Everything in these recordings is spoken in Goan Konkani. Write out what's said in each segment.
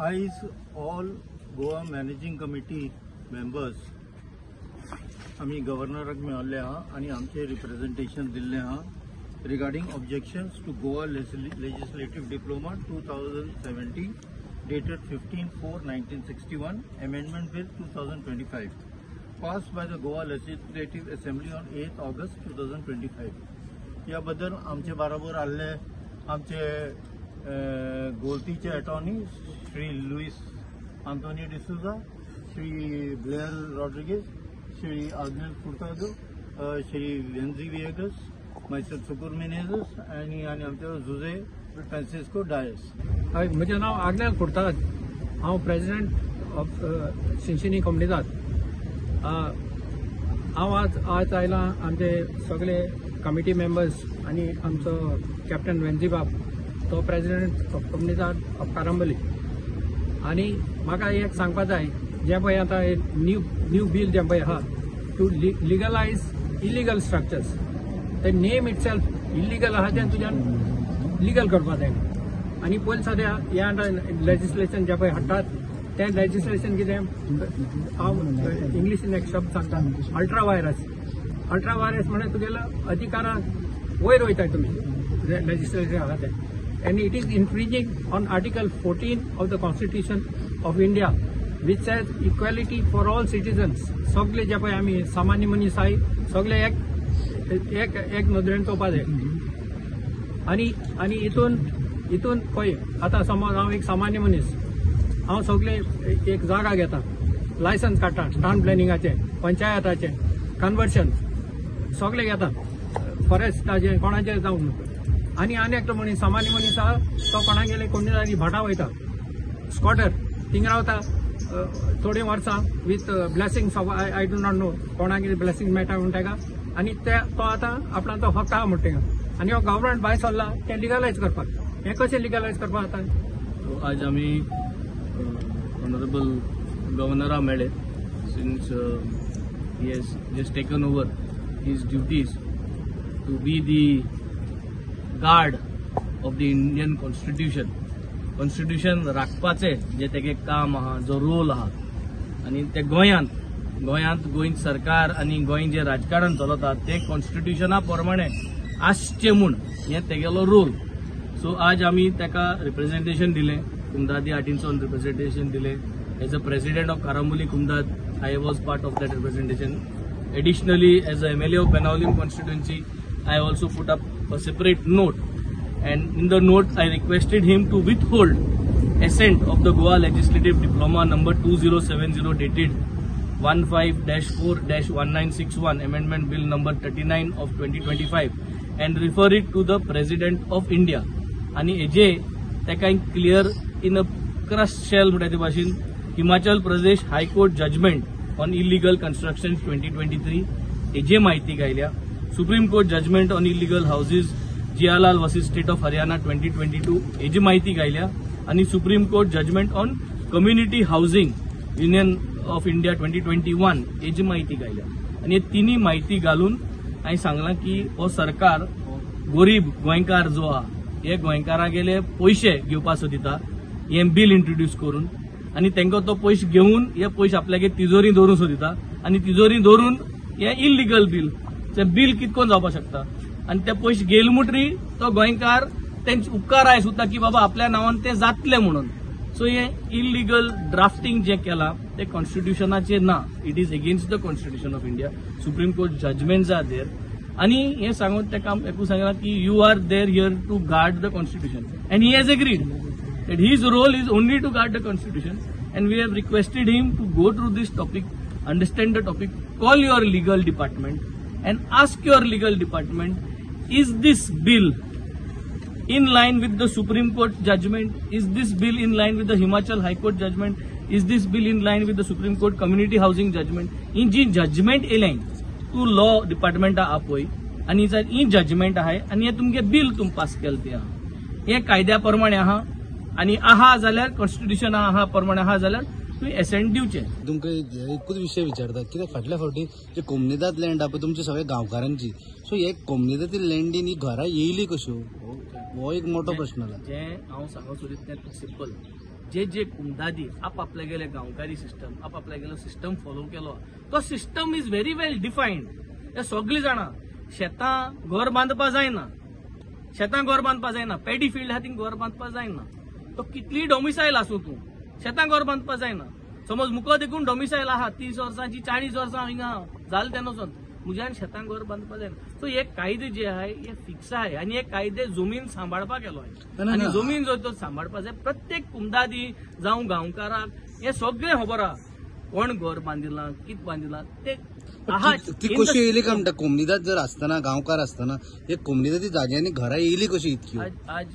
आयज all Goa managing committee members आमी गव्हर्नराक मेळिल्ले आहा आनी आमचें रिप्रेझेंटेशन दिल्लें आहा regarding objections to Goa Legislative Diploma 2017 dated 15/4/1961, Amendment Bill 2025, passed by the Goa Legislative Assembly on 8 August 2025. या बद्दल आमचे बरोबर आल्ले आमचे गोलतीचे attorney Shri Louis Antony D'Souza, Shri Blair Rodrigues, Shri Agnel Furtado, Shri Wenzy Viegas, मायसर सुकूर मेनेजस आनी आमचे जुजे फ्रांसिस्को डायस. हय, म्हजें नांव आग्नेल फुर्ताद. हांव प्रेजिडेंट ऑफ शिनशिनी कोमनिदाद. हांव आज आयलां आमचे सगळे कमिटी मेंबर्स आनी आमचो कॅप्टन वेन्झीबाब, तो प्रेजिडेंट ऑफ कोमनिदाद ऑफ कारंबली. आनी म्हाका एक सांगपा जाय, जें पळय आतां न्यू बील जें पळय आहा टू लिगलायज इलिगल स्ट्रक्चर्स, ते नेम it self illegal आहा, तें तुज्यान लिगल करपा जाय. आनी पयलीं सद्या हें आतां लेजिस्लेशन जें पळय हाडटात तें लेजिस्लेशन कितें, हांव इंग्लिशीन एक शब्द सांगता, अल्ट्रा वायरस. अल्ट्रा वायरस म्हळ्यार तुगेलो अधिकारा वयर वयताय तुमी लेजिस्लेशन आहा तें, and it is infringing on Article 14 of the Constitution of India, which says equality for all citizens. सगळे जे पळय आमी सामान्य मनीस आहाय, सगळे एक एक एक नदरेन चोवपा जाय. आनी हितून पळय आतां समज हांव एक सामान्य मनीस, हांव सगळे एक जागा घेता, लायसन्स काडटा, टावन प्लॅनिंगाचें, पंचायताचें, कन्वर्शन सगळें घेता, फॉरेस्टाचें, कोणाचें जावं. आनी आनी एकटो मनीस, सामान्य मनीस आहा, तो कोणागेले कोमनिदादी भाटा वयता, स्कॉटर थिंग रावता थोडीं वर्सां with blessings of I do not know कोणाक ब्लेसिंग मेळटा म्हूण ताका. आनी ते तो आतां आपणाचो हक्क आहा म्हणटा थिंगा. आनी हो गव्हर्मेंट भायर सरला तें लिगलायज करपाक. हें कशें लिगलायज करपाक जाता? आज आमी ऑनरेबल गव्हर्नरा मेळ्ळे, since he has just taken over his duties to be the guard of the Indian Constitution. Constitution राखपाचें जें तेगे काम आहा, जो रोल आहा, आनी ते गोंयांत गोंय सरकार आनी गोंय जें राजकारण चलता तें कॉन्स्टिट्युशना प्रमाणे आसचें म्हूण हें तेगेलो रोल. सो आज आमी ताका रिप्रेझेंटेशन दिलें, कुमदादी आर्टिनसोन रिप्रेझेंटेशन दिलें. As a president of Carambolim Comunidade, I was part of that representation. Additionally, as a MLA of Benaulim constituency, I also put up a separate note, and in the note I requested him to withhold assent of the Goa Legislative Diploma number 2070 dated 15-4-1961, Amendment Bill number 39 of 2025, and refer it to the President of India. आनी हेजे ताका clear in a crush shell म्हणटा ते भाशेन Himachal Pradesh High Court judgment on illegal construction 2023 हेजे म्हायती घायल्या, Supreme Court judgment on illegal houses Jiyalal versus State of Haryana 2022 हेजी म्हायती घायल्या, आनी Supreme Court judgment on community housing Union of India 2021 हेजी म्हायती घायल्या. आनी हे तिन्ही म्हायती घालून हांवें सांगलां की हो सरकार गोरीब गोंयकार जो आहा हे गोंयकारागेले पयशे घेवपा सोदिता हें बील इंट्रोड्यूस करून, आनी तांकां तो पयशे घेवन हे पयशे आपल्यागे तिजोरी दवरूंक सोदिता, आनी तिजोरी दवरून हें इल्लिगल बील, तें बील कितकोन जावपाक शकता. आनी ते पयशे घेयले म्हणटरी तो गोंयकार तेंचे उपकार आयज सुद्दां की बाबा आपल्या नांवान तें जातलें म्हणून. सो हें इल्लिगल ड्राफ्टींग जें केलां तें कॉन्स्टिट्युशनाचेर ना, it is against the Constitution of India, Supreme Court judgments are there. आनी हें सांगून ताका एकूच सांगलां की you are there here to guard the Constitution, and he has agreed that his role is only to guard the Constitution, and we have requested him to go through this topic, understand the topic, call your legal department and ask your legal department, is this bill in line with the Supreme Court judgment? Is this bill in line with the Himachal High Court judgment? Is this bill in line with the Supreme Court community housing judgment? ही जी जजमेंट येयलें तूं लॉ डिपार्टमेंटा आपय आनी ही जजमेंट आहाय आनी हें तुमगे बील तुम पास केलें तें आहा, हें कायद्या प्रमाणे आहा आनी आहा जाल्यार कॉन्स्टिट्युशन आहा प्रमाणे आहा जाल्यार तुवें एसेंट दिवचें. तुमकां एकूच विशय विचारता, कित्याक फाटल्या फावटी जे कोमनिदाद लँड आहा पळय तुमचे सगळे गांवकारांची, सो हे कोमनिदादी लँडीन ही घरां येयली कश्यो, हो एक मोठो प्रश्न जाला. जें हांव सांगूंक सोदीत तें सिंपल, जे जे कुमदादी आपापले गेले गांवकारी सिस्टम आपापले गेलो सिस्टम फॉलो केलो तो system is very well defined. हे सगळीं जाणां शेतां घर बांदपा जायना, शेतां घर बांदपा जायना, पेडी फिल्ड आहा थिंग घर बांदपा जायना, तो कितलीय डॉमिसायल आसूं तूं शेतां घर बांदपा जायना. समज मुको देखून डॉमिसायल आहा 30 वर्सांची 40 वर्सां हिंगा जालें तेन्ना वचोन म्हज्यान शेतां घर बांदपा जायना. सो हे कायदे जे आहाय हे फिक्स आहाय आनी हे कायदे जमीन सांबाळपाक केलो आहाय आनी जमीन जर तो सांबाळपा जाय प्रत्येक कुमदादी जावं गांवकाराक हे सगळें खबर आहा कोण घर बांदिलां कित बांदिलां ते आहा. ती कशी येयली काय म्हणटा कोमनिदाद जर आसतना गांवकार आसतना हे कोमनिदादी जाग्यांनी घरां येयली कशी इतकी? आज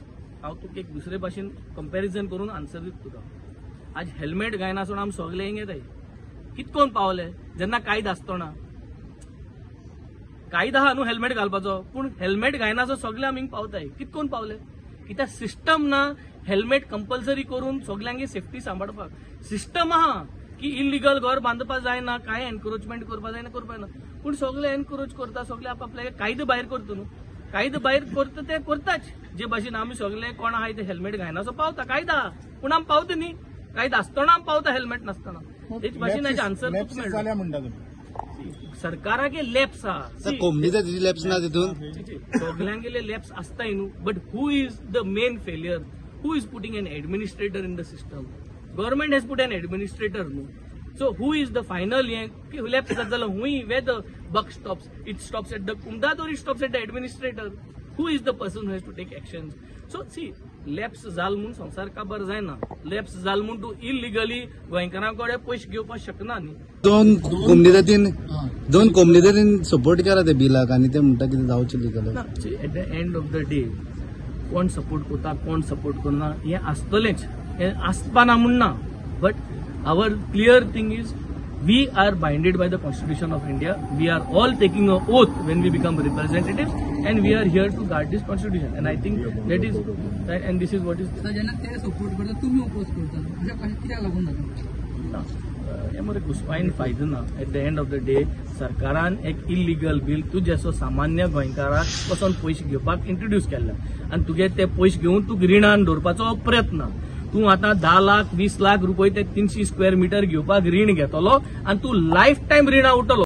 हांव तुका एक दुसरे भाशेन कंपॅरिजन करून आन्सर दिता तुका. आज हेल्मेट घायनासतना आमी सगळे हिंग येताय कितकोन पावले जेन्ना कायदो आसतना कायदो आहा न्हू हेल्मेट घालपाचो पूण हेल्मेट घायनासो सगळे आमी पावताय कितकोन पावले कित्याक सिस्टम ना हेल्मेट कंपल्सरी करून सगल्यांगे सेफ्टी सांबाळपाक. सिस्टम आहा की इलिगल घर बांदपा जायना कांय एनक्रोचमेंट करपा जायना करपा जायना पूण सगळे एनक्रोच करता सगळे आपापले कायदो भायर करता न्हू कायदो भायर करता ते करताच. जे भाशेन आमी सगळे कोण आहाय ते हेल्मेट घायनासो पावता कायदा पूण आमी पावता न्ही कायदा आसतना आमी पावता हेल्मेट नासतना. तेच भाशेन हाजे आन्सर सरकाराक लॅप्स आहा कोमनिदादी लॅप्स ना तितून सगल्यांगेले लॅप्स आसताय न्हू but who is the main failure, who is putting an administrator in the system? Government has put an administrator न्हू. So who is the final हें लॅप्स जाता जाल्यार हुंय where the buck stops? It stops at the comunidade or it stops at the administrator? Who is the person who has to take action? So see lapse जाल म्हूण संवसार काबार जायना, लॅप्स जाल म्हूण तूं इलिगली गोंयकारां कडेन पयशे घेवपाक शकना न्ही. दोन कोमनिदादीन सपोर्ट केला ते बिलाक आनी ते म्हणटा कितें जावचें legal. At the end of the day कोण सपोर्ट करता कोण सपोर्ट करना हें आसतलेंच, हें आसपा ना म्हूण ना, but our clear thing is we are binded by the Constitution of India. We are all taking an oath when we become representatives and we are here to guard this Constitution. And I think that is, and this is what is. जेन्ना ते सपोर्ट करता तुमी oppose करता अशें कशें कित्याक लागून जाता? हे मरे घुसपायन फायदो ना. At the end of the day सरकारान एक इलिगल बील तुजेसो सामान्य गोंयकाराक पसून पयशे घेवपाक इंट्रोड्यूस केल्ले आनी तुगे ते पयशे घेवन तुका रिणान दवरपाचो प्रयत्न. तूं आतां 10 लाख 20 लाख रुपये ते 300 स्क्वेअर मिटर घेवपाक रीण घेतलो आनी तूं लायफ टायम रिणा उरतलो.